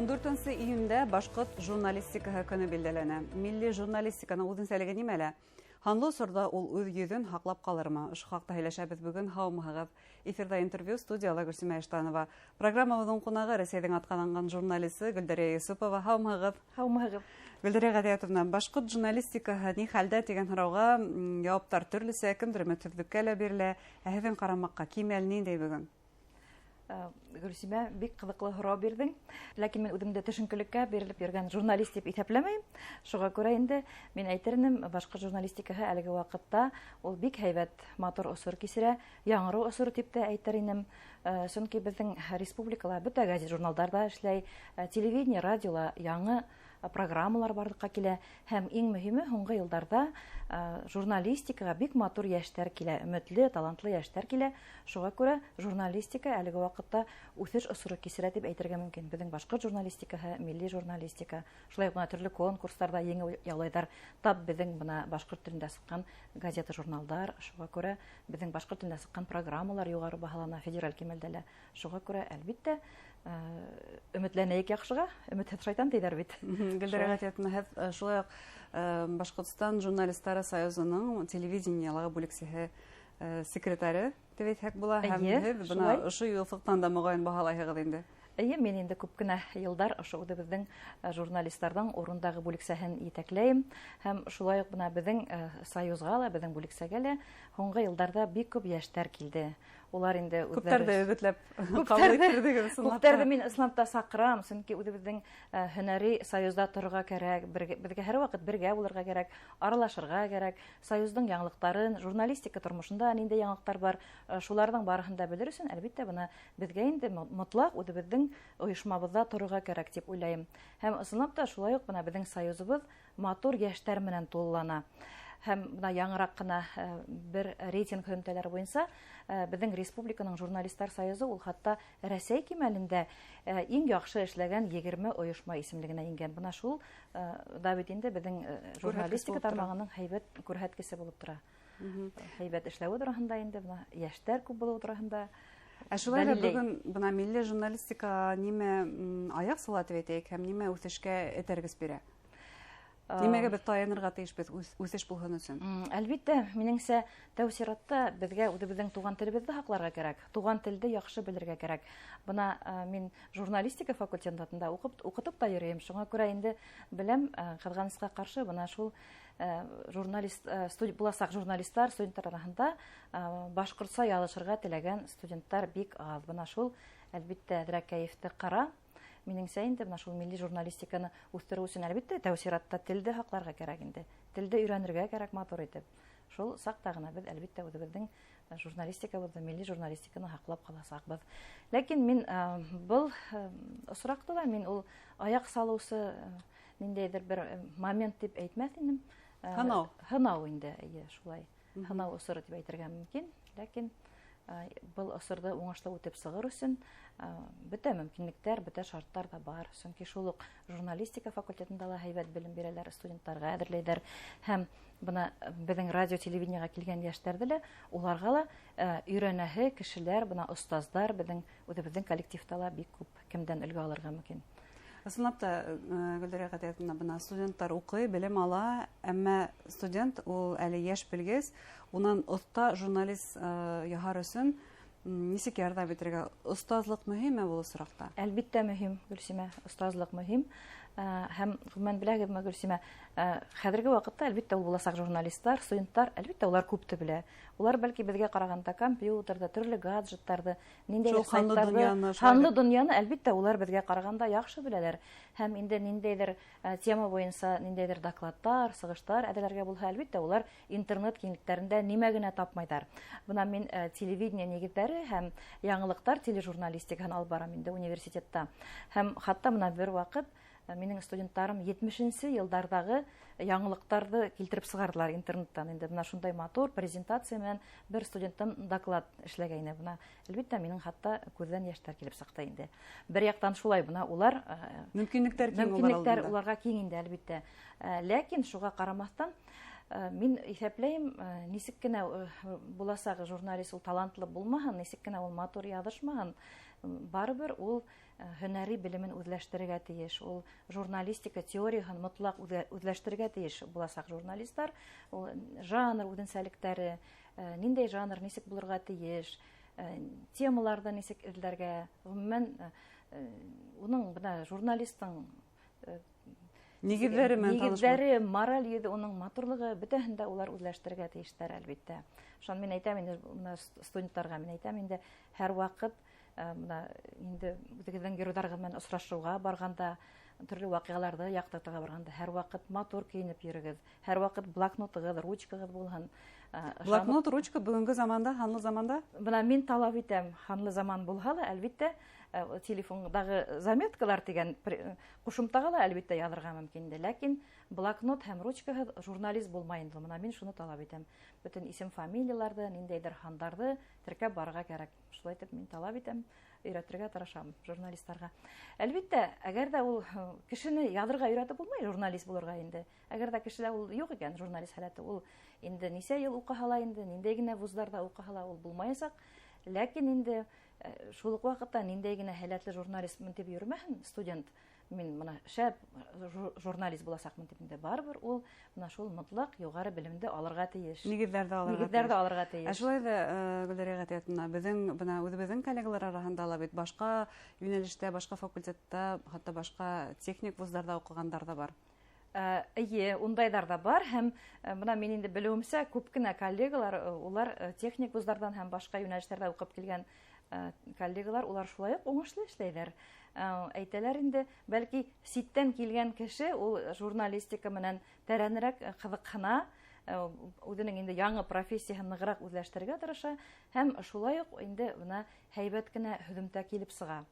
14 июндә башҡорт журналистикаһы көнө билдәләнә. Милли журналистиканың үҙенсәлеге нимәлә? Һанлы осорҙа ул үҙ йөҙөн һаҡлап ҡалырмы? Ошо хаҡта һөйләшәбеҙ бөгөн. Һаумыһығыҙ! Эфирҙа интервью, студияла Гөлсимә Иштанова. Программабыҙҙың ҡунағы Рәсәйҙең атҡаҙанған журналисы Гөлдәрйә Йосопова. Һаумыһығыҙ! Һаумыһығыҙ! Гөлдәрйә Ғәҙиәтовна, башҡорт журналистикаһы ни хәлдә тигән һорауға яуаптар төрлөсә, кемдер өмөтһөҙлөккә лә бирелә. Ә һеҙҙең ҡарамаҡҡа кимәл ниндәй бөгөн? Гөлсимә, бик ҡыҙыҡлы һорау бирҙең. Ләкин мин үҙемде төшөнкөлөккә бирелеп йөрөгән журналист тип иҫәпләмәйем. Шуға күрә инде мин әйтер инем, башҡорт журналистикаһы әлеге ваҡытта ул бик һәйбәт, матур осор кисерә, яңырыу осоро тип тә әйтер инем. Сөнки беҙҙең республикала бөтә газет-журналдар ҙа эшләй, телевидение, радиола яңы программалар барлыҡҡа килә. Һәм иң мөһиме, һуңғы йылдарҙа журналистикаға бик матур йәштәр килә, өмөтлө, талантлы йәштәр килә. Шуға күрә журналистика әлеге ваҡытта үҫеш осоро кисерә тип әйтергә мөмкин. Беҙҙең башҡорт журналистикаһы, милли журналистика, шулай уҡ бына төрлө конкурстарҙа еңеү яулайҙар. Тап беҙҙең бына башҡорт телендә сыҡҡан газета-журналдар, шуға күрә беҙҙең башҡорт телендә сыҡҡан программалар юғары баһалана федераль кимәлдә лә. Шуға күрә, әлбиттә, өмөтләнәйек яҡшыға, өмөтһөҙ шайтан тиҙәр бит. Гөлдәрйә Ғәтиәтовна, һеҙ шулай уҡ Башҡортостан журналистары союзының телевидениелағы бүлексеһе секретаре тип әйтһәк була, һәм һеҙ бына ошо юҫыҡтан да моғайын баһалайһығыҙ инде. Эйе, мин инде күп кенә йылдар ошо үҙебеҙҙең журналистарҙың урындағы бүлексәһен етәкләйем, һәм шулай уҡ бына беҙҙең союзға ла, беҙҙең бүлексәгә лә һуңғы йылдарҙа бик күп йәштәр килде. Улар инде үҙҙәре Күптәрҙе өгөтләп ҡабул иттерҙегеҙ, ысынлап та. Күптәрҙе мин ысынлап та саҡырам, сөнки үҙебеҙҙең һөнәри союзда торорға кәрәк, беҙгә һәр ваҡыт бергә булырға кәрәк, аралашырға кәрәк, союздың яңылыҡтарын, журналистика тормошонда ниндәй яңылыҡтар бар, шуларҙың барыһын да белер өсөн, әлбиттә, бына беҙгә инде мотлаҡ үҙебеҙҙең ойошмабыҙҙа торорға кәрәк тип уйлайым. Һәм ысынлап та шулай уҡ бына беҙҙең союзыбыҙ матур йәштәр менән тулылана. Һәм бына яңыраҡ ҡына бер рейтинг һөҙөмтәләре буйынса беҙҙең республиканың журналистар союзы ул хатта Рәсәй кимәлендә иң яҡшы эшләгән 20 ойошма исемлегенә ингән. Бына шул да бит инде беҙҙең Күрһәткес журналистика булып тора. тармағының һәйбәт күрһәткесе булып тора. Һәйбәт эшләүе тураһында инде бына йәштәр күп булыуы тураһында. Ә шулай ҙа Дәлилләй. бөгөн бына милли журналистика нимә аяҡ сала тип әйтәйек һәм нимә үҫешкә этәргес бирә? Нимәгә беҙ таянырға тейешбеҙ үҫеш булһын өсөн? Әлбиттә, минеңсә, тәү сиратта беҙгә үҙебеҙҙең туған телебеҙҙе һаҡларға кәрәк, туған телде яҡшы белергә кәрәк. Бына мин журналистика факультетында уҡытып та йөрөйөм, шуңа күрә инде беләм, ҡыҙғанысҡа ҡаршы, бына шул буласаҡ журналистар, студенттар араһында башҡортса яҙышырға теләгән студенттар бик аҙ. Бына шул, әлбиттә, әҙерәк кәйефте ҡара. Минеңсә инде бына шул милли журналистиканы үҫтереү өсөн әлбиттә тәү сиратта телде һаҡларға кәрәк инде. Телде өйрәнергә кәрәк матур итеп. Шул саҡта ғына беҙ әлбиттә үҙебеҙҙең журналистикабыҙҙы, милли журналистиканы һаҡлап ҡаласаҡбыҙ. Ләкин мин был осраҡта ла мин ул аяҡ салыусы ниндәйҙер бер момент тип әйтмәҫ инем. Һынау. Һынау инде, эйе, шулай. Һынау осоро тип әйтергә мөмкин, ләкин был осорҙо уңышлы үтеп сығыр өсөн бөтә мөмкинлектәр, бөтә шарттар ҙа бар. Сөнки шул уҡ журналистика факультетында ла һәйбәт белем бирәләр, студенттарға әҙерләйҙәр. Һәм бына беҙҙең радио телевидениеға килгән йәштәрҙе лә, уларға ла өйрәнәһе кешеләр, бына остаздар, беҙҙең үҙебеҙҙең коллективта ла бик күп кемдән өлгө алырға мөмкин. Ысынлап та, Гөлдәрйә Ғәтиәтовна, бына студенттар уҡый, белем ала, әммә студент ул әле йәш белгес, унан оҫта журналист яһар өсөн нисек ярҙам итергә? Остазлыҡ мөһимме был осраҡта? Әлбиттә мөһим, Гөлсимә, остазлыҡ мөһим. Һәм ғөмүмән беләгеҙме, Гөлсимә, хәҙерге ваҡытта әлбиттә ул буласаҡ журналисттар, студенттар, әлбиттә улар күпте белә. Улар бәлки беҙгә ҡарағанда компьютерҙы, төрлө гаджеттарҙы, ниндәйҙер Шул һанлы сайттарҙы, донъяны шулай һанлы бит. донъяны әлбиттә улар беҙгә ҡарағанда яҡшы беләләр. Һәм инде ниндәйҙер тема буйынса ниндәйҙер докладтар, сығыштар әҙерләргә булһа, әлбиттә улар интернет киңлектәрендә нимә генә тапмайҙар. Бына мин телевидение нигеҙҙәре һәм яңылыҡтар тележурналистикаһын алып барам инде университетта. Һәм хатта бына бер ваҡыт минең студенттарым етмешенсе йылдарҙағы яңылыҡтарҙы килтереп сығарҙылар интернеттан. Инде бына шундай матур презентация менән бер студенттан доклад эшләгәйне. Бына әлбиттә минең хатта күҙҙән йәштәр килеп сыҡты инде. Бер яҡтан шулай бына улар Мөмкинлектәр киң улар мөмкинлектәр алдында. уларға киң инде әлбиттә. Ләкин шуға ҡарамаҫтан, мин иҫәпләйем, нисек кенә буласаҡ журналист ул талантлы булмаһын, нисек кенә ул матур яҙышмаһын, Барыбер ул һөнәри белемен үҙләштерергә тейеш, ул журналистика теорияһын мотлаҡ үҙләштерергә тейеш буласаҡ журналистар. Ул жанр үҙенсәлектәре, ниндәй жанр нисек булырға тейеш, темаларҙы нисек эҙләргә, ғөмүмән уның бына журналистың нигеҙҙәре менән танышмы? Нигеҙҙәре, мораль йөҙө, уның матурлығы, бөтәһен дә улар үҙләштерергә тейештәр, әлбиттә. Шунан мин әйтәм инде, бына студенттарға мин әйтәм инде, һәр ваҡыт бына инде үҙегеҙҙең геройҙарығыҙ менән осрашыуға барғанда, төрлө ваҡиғаларҙы яҡтыртырға барғанда һәр ваҡыт матур кейенеп йөрөгөҙ, һәр ваҡыт блокнотығыҙ, ручкағыҙ булһын. Блокнот, ручка бөгөнгө заманда, һанлы заманда? Бына мин талап итәм, һанлы заман булһа ла, әлбиттә, телефондағы заметкалар тигән ҡушымтаға ла әлбиттә яҙырға мөмкин инде, ләкин блокнот һәм ручкаһыҙ журналист булмай инде. Бына мин шуны талап итәм. Бөтөн исем-фамилияларҙы, ниндәйҙер һандарҙы теркәп барырға кәрәк. Шулай итеп мин талап итәм, өйрәтергә тырышам журналистарға. Әлбиттә, әгәр ҙә ул кешене яҙырға өйрәтеп булмай журналист булырға инде. Әгәр ҙә кешелә ул юҡ икән, журналист һәләте, ул инде нисә йыл уҡыһа ла инде, ниндәй генә вуздарҙа уҡыһа ла ул булмаясаҡ. Ләкин инде шул уҡ ваҡытта ниндәй генә һәләтле журналистмын тип йөрөмәһен студент, мин бына шәп журналист буласаҡмын тип инде, барыбер ул бына шул мотлаҡ юғары белемде алырға тейеш. Нигеҙҙәрҙе алырға Нигеҙҙәрҙе алырға тейеш. Ә шулай ҙа, Гөлдәрия Ғәтиәтовна, беҙҙең бына үҙебеҙҙең коллегалар араһында ла бит башҡа йүнәлештә, башҡа факультетта, хатта башҡа техник вуздарҙа уҡығандар ҙа бар. Эйе, ундайҙар ҙа бар, һәм бына мин инде белеүемсә, күп кенә коллегалар, улар техник вуздарҙан һәм башҡа йүнәлештәрҙә уҡып килгән коллегалар, улар шулай уҡ уңышлы эшләйҙәр. Әйтәләр инде, бәлки ситтән килгән кеше ул журналистика менән тәрәнерәк ҡыҙыҡһына, үҙенең инде яңы профессияһын нығыраҡ үҙләштерергә тырыша, һәм шулай уҡ инде бына һәйбәт кенә һөҙөмтә килеп сыға.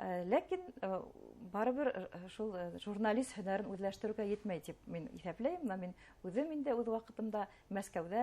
Ләкин барыбер шул журналист һөнәрен үҙләштереүгә етмәй тип мин иҫәпләйем. Бына мин үҙем инде үҙ ваҡытымда Мәскәүҙә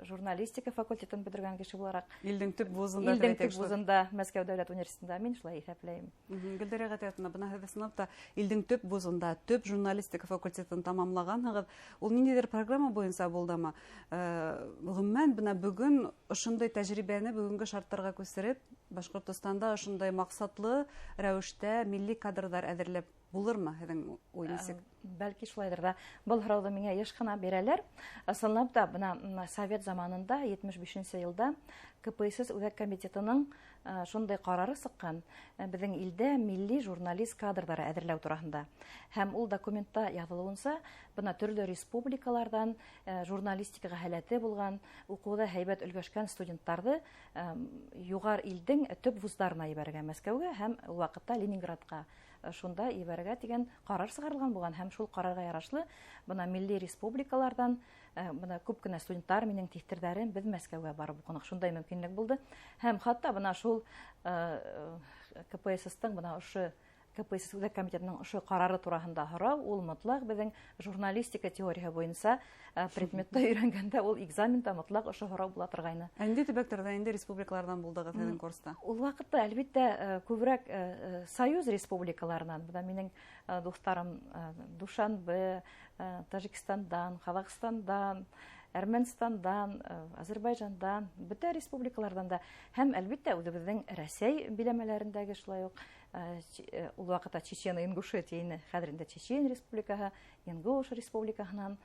журналистика факультетын бөтөргән кеше булараҡ, Илдең төп вузында, Илдең тип төп әйтәйек шул. вузында, Мәскәү дәүләт университетында мин шулай иҫәпләйем. Гөлдәрия Ғәтиәтовна, бына һеҙ ысынлап та илдең төп вузында, төп журналистика факультетын тамамлағанһығыҙ. Ул ниндәйҙер программа буйынса булдымы? Ғөмүмән, бына бөгөн ошондай тәжрибәне бөгөнгө шарттарға күсереп, Башҡортостанда ошондай маҡсатлы рәүештә милли кадрҙар әҙерләп булырмы һеҙҙең уй нисек? Бәлки шулайҙыр ҙа. Был һорауҙы миңә йыш ҡына бирәләр. Ысынлап та, бына совет заманында, етмеш бишенсе йылда КПСС Үҙәк комитетының шундай ҡарары сыҡҡан, беҙҙең илдә милли журналист кадрҙары әҙерләү тураһында. Һәм ул документта яҙылыуынса, бына төрлө республикаларҙан журналистикаға һәләте булған, уҡыуҙа һәйбәт өлгәшкән студенттарҙы юғар илдең төп вуздарына ебәрергә, Мәскәүгә һәм ул ваҡытта Ленинградҡа шунда ебәрергә тигән ҡарар сығарылған булған. Һәм шул ҡарарға ярашлы бына милли республикаларҙан бына күп кенә студенттар, минең тиҫтерҙәрем, беҙ Мәскәүгә барып уҡыныҡ, шундай мөмкинлек булды. Һәм хатта бына шул КПСС-тың бына ошо КПСС Үҙәк комитетының ошо ҡарары тураһында һорау, ул мотлаҡ беҙҙең журналистика теорияһы буйынса предметты өйрәнгәндә ул экзаменда мотлаҡ ошо һорау була торғайны. Ә ниндәй төбәктәрҙә, ниндәй республикаларҙан булдығыҙ һеҙҙең курста? Ул ваҡытта, әлбиттә, күберәк союз республикаларынан. Бына минең дуҫтарым Душанбе, Тажикстандан, Ҡаҙағстандан, Әрмәнстандан, Азербайжандан, бөтә республикаларҙан да. Һәм, әлбиттә, үҙебеҙҙең Рәсәй биләмәләрендәге шулай уҡ, ул ваҡытта Чечен, Ингушетия ине, хәҙер инде Чечен республикаһы, Ингуш республикаһынан,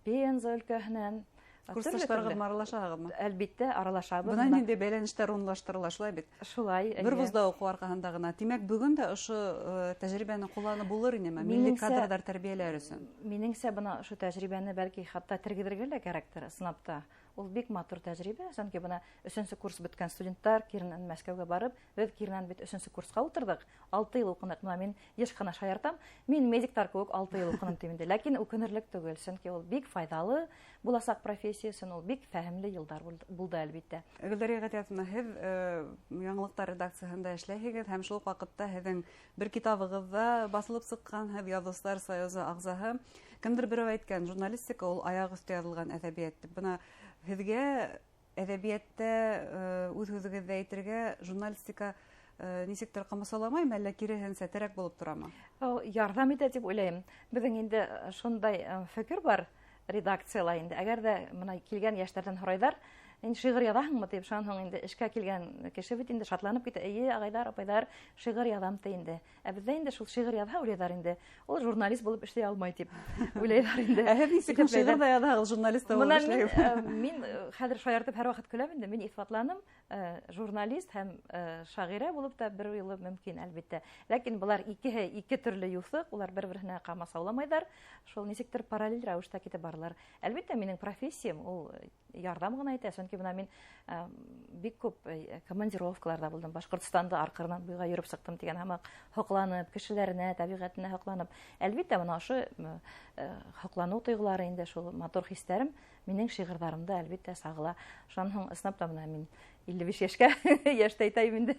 Пенза өлкәһенән. Курсташтарығыҙ Төрлө-төрлө. аралашағыҙмы? Әлбиттә, аралашабыҙ. Бына ниндәй бәйләнештәр урынлаштырыла, шулай бит? Шулай, Бер эйе. вузда уҡыу арҡаһында ғына. Тимәк, бөгөн дә ошо тәжрибәне ҡулланып булыр инеме? Милли кадрҙар тәрбиәләр өсөн. Минеңсә, бына ошо тәжрибәне бәлки хатта тергеҙергә лә кәрәктер, ысынлап та. Ул бик матур тәжрибә, сөнки бына өсөнсө курс бөткән студенттар киренән Мәскәүгә барып, беҙ киренән бит өсөнсө курсҡа ултырҙыҡ, 6 йыл уҡыныҡ. Бына мин йыш ҡына шаяртам, мин медиктар кеүек 6 йыл уҡыным тим инде, ләкин үкенерлек түгел, сөнки ул бик файҙалы буласаҡ профессия өсөн, ул бик фәһемле йылдар булды әлбиттә. Гөлдәрия Ғәтиәтовна, һеҙ яңылыҡтар редакцияһында эшләйһегеҙ һәм шул уҡ ваҡытта һеҙҙең бер китабығыҙ ҙа баҫылып сыҡҡан, һеҙ Яҙыусылар союзы ағзаһы. Кемдер берәү әйткән, журналистика ул аяҡ өҫтө яҙылған әҙәбиәт тип. Бына һеҙгә әҙәбиәттә үҙ һүҙегеҙҙе әйтергә журналистика нисектер ҡамасауламаймы, әллә киреһенсә терәк булып торамы? Ярҙам итә тип уйлайым. Беҙҙең инде шундай фекер бар редакцияла инде. Әгәр ҙә бына килгән йәштәрҙән һорайҙар, Инде шиғыр яҙаһыңмы тип, шунан һуң инде эшкә килгән кеше бит инде шатланып китә. Эйе, ағайҙар, апайҙар, шиғыр яҙам ти инде. Ә беҙҙә инде шул шиғыр яҙһа уйлайҙар инде, ул журналист булып эшләй алмай тип уйлайҙар инде. Ә һеҙ нисек шиғыр ҙа яҙаһығыҙ, журналист та булып эшләйһегеҙ? Мин хәҙер шаяртып һәр ваҡыт көләм инде, мин иҫбатланым, журналист һәм шағирә булып та бер юлы мөмкин, әлбиттә. Ләкин былар икеһе ике төрлө юҫыҡ, улар бер-береһенә ҡамасауламайҙар, шул нисектер параллель рәүештә китеп баралар. Әлбиттә, минең профессиям ул ярҙам ғына итә, сөнки бына мин бик күп командировкаларҙа булдым, Башҡортостанды арҡырынан буйға йөрөп сыҡтым тигән һымаҡ, һоҡланып, кешеләренә, тәбиғәтенә һоҡланып. Әлбиттә, бына ошо һоҡланыу тойғолары инде, шул матур хистәрем минең шиғырҙарымда әлбиттә сағыла. Шунан һуң ысынлап та бына мин 55 йәшкә йәштә әйтәйем инде,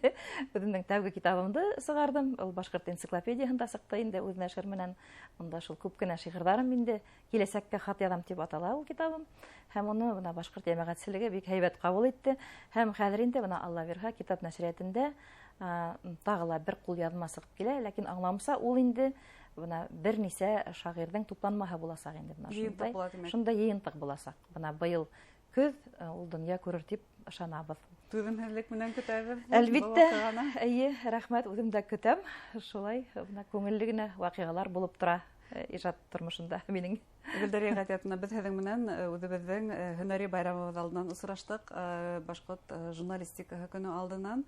үҙемдең тәүге китабымды сығарҙым. Ул башҡорт энциклопедияһында сыҡты инде үҙ нәшер менән. Унда шул күп кенә шиғырҙарым инде, киләсәккә хат яҙам тип атала ул китабым. Һәм уны бына башҡорт йәмәғәтселеге бик һәйбәт ҡабул итте. Һәм хәҙер инде бына Алла бирһә китап нәшриәтендә тағы ла бер ҡулъяҙма сығып килә, ләкин аңламса ул инде бына бер нисә шағирҙың тупланмаһы буласаҡ инде бына шундай йыйынтыҡ буласаҡ. Бына быйыл көҙ ул донъя күрер тип ышанабыҙ. Түҙемһеҙлек менән көтәбеҙ. Әлбиттә, эйе, рәхмәт, үҙем дә көтәм. Шулай, бына күңелле генә ваҡиғалар булып тора ижад тормошонда минең. Гөлдәрия Ғәтиәтовна, беҙ һеҙҙең менән үҙебеҙҙең һөнәри байрамыбыҙ алдынан осраштыҡ, башҡорт журналистикаһы көнө алдынан.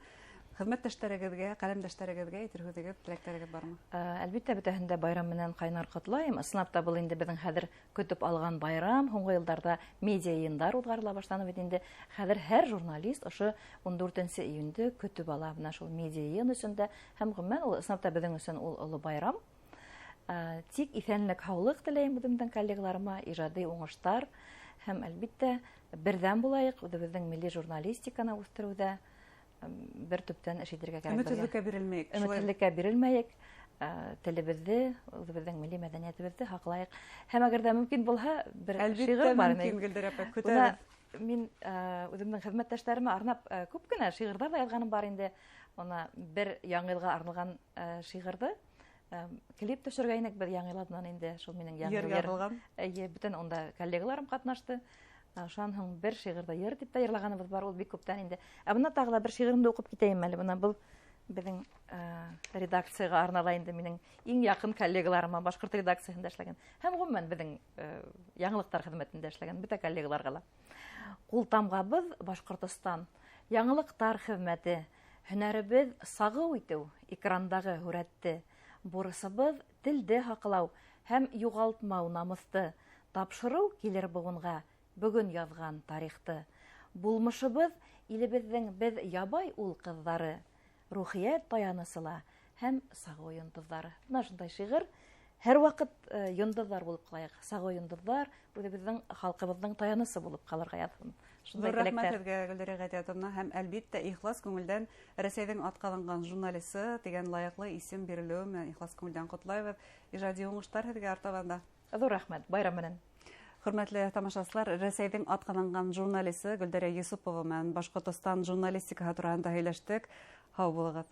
Хеҙмәттәштәрегеҙгә, ҡәләмдәштәрегеҙгә әйтер һүҙегеҙ, теләктәрегеҙ бармы? Әлбиттә, бөтәһен дә байрам менән ҡайнар ҡотлайым. Ысынлап та был инде беҙҙең хәҙер көтөп алған байрам. Һуңғы йылдарҙа медиа йыйындар уҙғарыла башланы бит инде. Хәҙер һәр журналист ошо 14 июнде көтөп ала. Бына шул медиа йыйын өсөн дә һәм ғөмүмән ул ысынлап та беҙҙең өсөн ул оло байрам. Тик иҫәнлек, һаулыҡ теләйем үҙемдең коллегаларыма, ижади уңыштар һәм әлбиттә берҙәм булайыҡ үҙебеҙҙең милли журналистиканы үҫтереүҙә бер төптән эш итергә кәрәк. Өмөтһөҙлөккә бирелмәйек. Өмөтһөҙлөккә бирелмәйек, телебеҙҙе, үҙебеҙҙең милли мәҙәниәтебеҙҙе һаҡлайыҡ. Һәм әгәр дә мөмкин булһа, бер шиғыр бар. Әлбиттә мөмкин, Гөлдәрия апай, көтәбеҙ. Мин үҙемдең хеҙмәттәштәремә арнап күп кенә шиғырҙар ҙа яҙғаным бар инде. Уны бер яңы йылға арналған шиғырҙы клип төшөргәйнек беҙ яңы йыл алдынан инде, шул минең яңы йыр яҙылған. Эйе, бөтөн унда коллегаларым ҡатнашты. Шунан һуң бер шиғырҙы йыр тип тә йырлағаныбыҙ бар, ул бик күптән инде. Ә бына тағы ла бер шиғырымды уҡып китәйем әле. Бына был беҙҙең редакцияға арнала инде, минең иң яҡын коллегаларыма, башҡорт редакцияһында эшләгән һәм ғөмүмән беҙҙең яңылыҡтар хеҙмәтендә эшләгән бөтә коллегаларға ла. Ҡултамғабыҙ Башҡортостан, яңылыҡтар хеҙмәте, һөнәребеҙ сағыу итеү, экрандағы һүрәтте, бурысыбыҙ телде һаҡлау һәм юғалтмау намыҫты, тапшырыу килер быуынға бөгөн яҙған тарихты. Булмышыбыҙ илебеҙҙең беҙ ябай ул ҡыҙҙары, рухиәт таянысы ла һәм сағыу йондоҙҙары. Бына шундай шиғыр. Һәр ваҡыт йондоҙҙар булып ҡалайыҡ. Сағыу йондоҙҙар үҙебеҙҙең халҡыбыҙҙың таянысы булып ҡалырға яҙһын. Шундай Ҙур рәхмәт теләктәр. һеҙгә, Гөлдәрия Ғәтиәтовна, һәм әлбиттә ихлас күңелдән Рәсәйҙең атҡаҙанған журналисы тигән лайыҡлы исем бирелеүе менән ихлас күңелдән ҡотлайбыҙ. Ижади уңыштар һеҙгә артабан да. Ҙур рәхмәт, байрам менән. Хөрмәтле тамашасылар, Рәсәйҙең атҡаҙанған журналисы Гөлдәрия Йосопова менән Башҡортостан журналистикаһы тураһында һөйләштек. Һау булығыҙ.